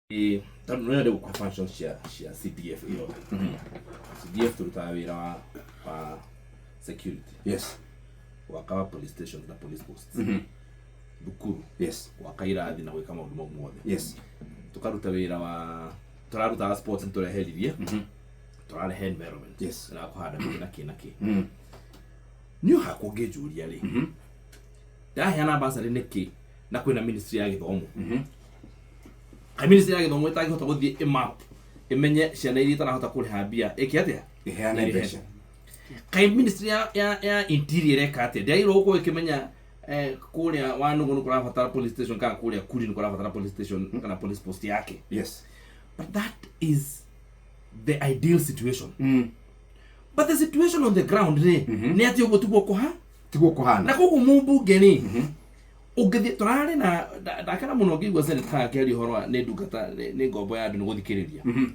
Tondũ no nyende gũkũhe functions cia CDF ĩyo. CDF tũrutaga wĩra wa security, gwaka police stations na police posts, thukuru, gwaka irathi na gwĩka maũndũ mau mothe. Tũkaruta wĩra wa tũrarutaga sports, nĩ tũreheririe, tũrarehe environment na kũhanda mĩtĩ na kĩ na kĩ. Niĩ hakwa ũngĩnjũria rĩ, ndaheana bursary nĩkĩ na kwĩna ministry ya gĩthomo? Kaĩ ministry ya gĩthomo ĩtangĩhota gũthiĩ ĩmap, ĩmenye ciana iria itarahota kũrĩha mbia, ĩke atĩa? Ĩheane Ĩrĩhe. mbeca. Kaĩ ministry ya interior ĩreka atĩa? Ndĩagĩrĩirwo gũkorwo ĩkĩmenya kũrĩa Wanugu nĩ kũrabatara police station, kana kũrĩa Kuri nĩ kũrabatara police station kana police post yake? But that is the ideal situation, but the situation on the ground rĩ, nĩ atĩ ũguo tiguo kũha Tiguo kũhana. Na koguo mũmbunge rĩ, ũngĩthiĩ tũrarĩ na ndakena mũno ngĩigua senator akĩaria ũhoro wa nĩ ndungata, nĩ ngombo ya andũ nĩ gũthikĩrĩria,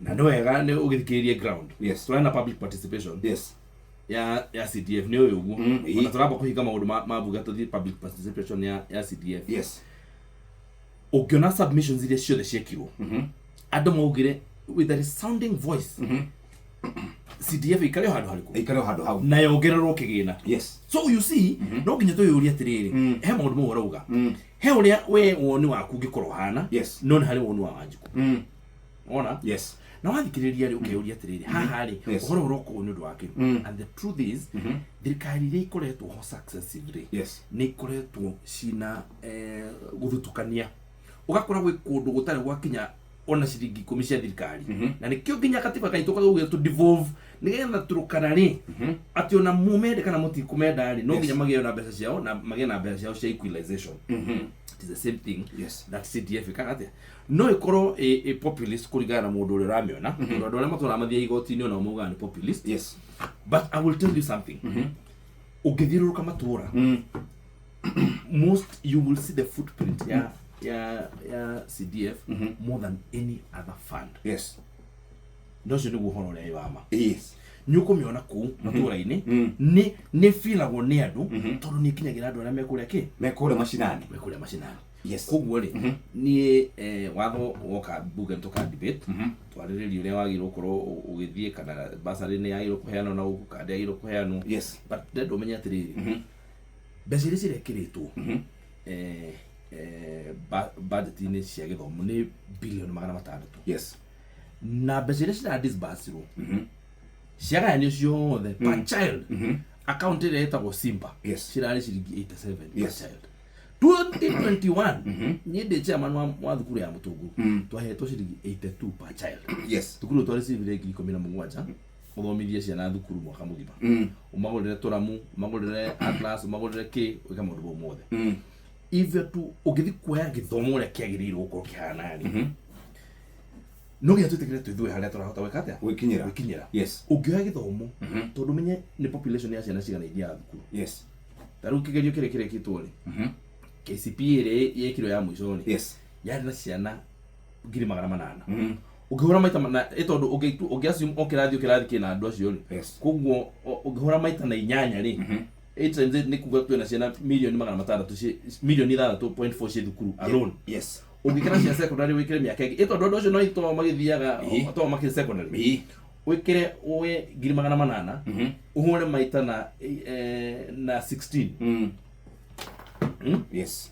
na nĩ wega nĩ ũgĩthikĩrĩrie ground. Tũrarĩ na public participation ya CDF, nĩ ũyũ ũguo. Ona tũramba kũhinga maũndũ ma mbunge, tũthiĩ public participation ya CDF. Ũngĩona submissions iria ciothe ciekirwo, andũ maugire with a resounding voice, CDF ikare o handũ harĩkũ? Ĩikare o handũ hau. Na yongererwo kĩgĩna. So you see, no nginya twĩyũrie atĩrĩrĩ, he maũndũ mau ũrauga, he ũrĩa we woni waku ũngĩkorwo ũhana, no nĩ harĩ woni wa Wanjikũ. Ona na wathikĩrĩria rĩ, ũkeyũria atĩrĩrĩ, haha rĩ, ũhoro ũroka ũũ nĩ ũndũ wa kĩ? And the truth is, thirikari iria ikoretwo ho successively nĩ ikoretwo cina gũthutukania, ũgakora gwĩ kũndũ gũtarĩ gwakinya ona ciringi 10 cia thirikari. Na nĩkĩo nginya katiba gaitũ kagaugire tũ devolve, nĩgetha Turukana rĩ, atĩ ona mumende kana mũtikũmenda rĩ, no nginya magĩe na mbeca ciao na magĩe na mbeca ciao cia equalization. It is the same thing that CDF ĩkaga atĩa, no ĩkorwo ĩ populist kũringana na mũndũ ũrĩa ũramĩona, tondũ andũ arĩa matũraga mathiaga igoti-inĩ onao maugaga nĩ populist. But I will tell you something, ũngĩthiũrũrũka matũra, most you will see the footprint ya CDF more than any other fund. Na ũcio nĩguo ũhoro ũrĩa wĩ wa ma. Nĩ ũkũmĩona kũu matũra-inĩ, nĩ filagwo nĩ andũ, tondũ nĩ ĩkinyagĩra andũ arĩa mekũrĩa kĩ Me kũrĩa macinani. Me kũrĩa macinani. Koguo rĩ, niĩ watho woka mbunge nĩ tũka debate, twarĩrĩrie ũrĩa wagĩrĩirwo gũkorwo ũgĩthiĩ, kana bursary nĩ yagĩrĩirwo kũheanwo na gũkũ, kana ndĩagĩrĩirwo kũheanwo. But ndĩrenda ũmenye atĩrĩrĩ, mbeca iria cirekĩrĩtwo budget-inĩ cia gĩthomo nĩ bilioni 600. Na mbeca iria cira disbursirwo ciagayanio ciothe per child, account ĩrĩa ĩtagwo Simba, cirarĩ ciringi 87 per child 2021. Niĩ ndĩ chairman wa thukuru ya Mũtũngũrũ, twahetwo ciringi 82 per child. Thukuru ĩyo twarecivire 17,000 ũthomithie ciana thukuru mwaka mũgima, ũmagũrĩre tũramu, ũmagũrĩre atlas, ũmagũrĩre kĩ, wĩke maũndũ mau mothe. Ithuĩ tu ũngĩthiĩ kuoya gĩthomo ũrĩa kĩagĩrĩirwo gũkorwo kĩhana rĩ, no nginya twĩtĩkĩre twĩthue harĩa tũrahota gwĩka atĩa? Gwĩkinyĩra. Gwĩkinyĩra. Ũngĩoya gĩthomo, tondũ ũmenye nĩ population ya ciana cigana ithiaga thukuru, ta rĩu kĩgerio kĩrĩa kĩrekĩtwo rĩ, KCPE ĩrĩa yekirwo ya mũico rĩ, yarĩ na ciana 800,000. Ũngĩhũra maita na ĩ tondũ ũngĩ assume o kĩrathi kĩna andũ acio rĩ, koguo ũngĩhũra maita na inyanya rĩ, 8 times 8 nĩ kuga twĩna ciana milioni 600 milioni 6.4 ciĩ thukuru alone. Ũngĩkĩra cia secondary, wĩkĩre mĩaka ĩngĩ, ĩ tondũ andũ acio no to magĩthiaga to makĩrĩ secondary, wĩkĩre ũe 800,000, ũhũre maita na 16. Yes.